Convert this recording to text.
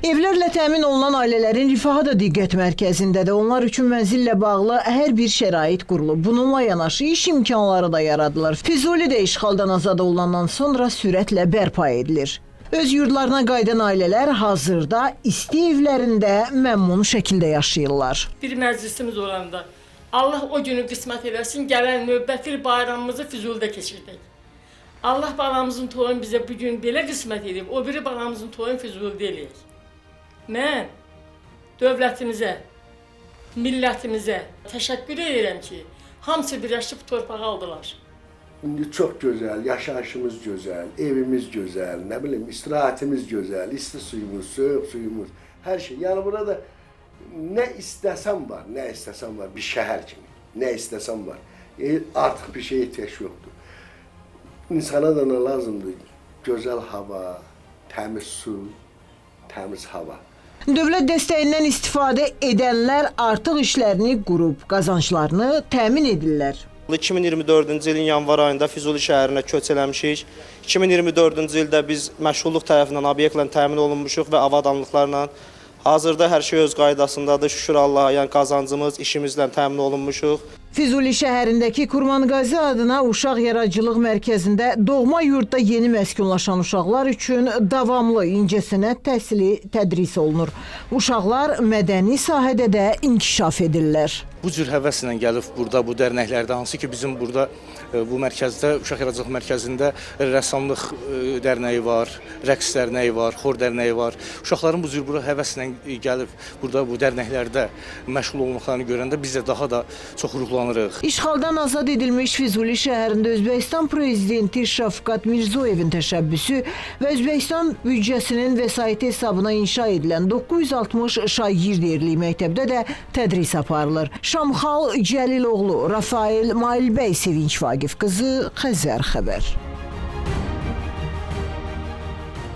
Evlərlə təmin olunan ailələrin rifahı da diqqət mərkəzindədir. Onlar üçün mənzillə bağlı hər bir şərait qurulub. Bununla yanaşı iş imkanları da yaradılır. Füzuli də işğaldan azad olunandan sonra sürətlə bərpa edilir. Öz yurdlarına qayıdan ailələr hazırda isti evlərində məmnun şəkildə yaşayırlar. Bir məclisimiz olanda Allah o günü qismət eləsin, gələn növbəti il bayramımızı Füzulidə keçirdik. Allah balamızın toyunu bizə bu gün belə qismət edib, o biri balamızın toyunu Füzulidə eləyək. Mən dövlətimizə, millətimizə təşəkkür edirəm ki, hamısı birləşib torpağı aldılar. İndi çox gözəl, yaşayışımız gözəl, evimiz gözəl, nə bilim, istirahətimiz gözəl, isti suyumuz, soyuq suyumuz, hər şey. Yəni burada nə istəsən var, nə istəsən var bir şəhər kimi. Nə istəsən var. Artıq bir şeyə ehtiyac yoxdur. İnsana da nə lazımdır? Gözəl hava, təmiz su, təmiz hava. Dövlət dəstəyindən istifadə edənlər artıq işlərini qurub, qazanclarını təmin edirlər. 2024-cü ilin yanvar ayında Füzuli şəhərinə köç eləmişik. 2024-cü ildə biz məşğulluq tərəfindən obyektlə təmin olunmuşuq və avadanlıqlarla. Hazırda hər şey öz qaydasındadır. Şükür Allaha, yəni qazancımız, işimizlə təmin olunmuşuq. Füzuli şəhərindəki Kurmanqazi adına Uşaq Yaradıcılıq Mərkəzində doğma yurdda yeni məskunlaşan uşaqlar üçün davamlı incəsənət təhsili tədris olunur. Uşaqlar mədəni sahədə də inkişaf edirlər. Bu cür həvəslə gəlib burada bu dərnəklərdə, hansı ki bizim burada bu mərkəzdə, Uşaq Yaradıcılıq Mərkəzində rəssamlıq dərnəyi var, rəqs dərnəyi var, xor dərnəyi var. Uşaqların bu cür bura həvəslə gəlib burada bu dərnəklərdə məşğul olmaqlarını görəndə biz də daha da çox ruhlanırıq. İşğaldan azad edilmiş Füzuli şəhərində Özbəkistan prezidenti Şavkat Mirzoyevin təşəbbüsü və Özbəkistan büdcəsinin vəsaiti hesabına inşa edilən 960 şagird yerlik məktəbdə də tədris aparılır. Şamxal Cəliloğlu, Rafael Mailbəy, Sevinç Vaqif qızı, Xəzər xəbər.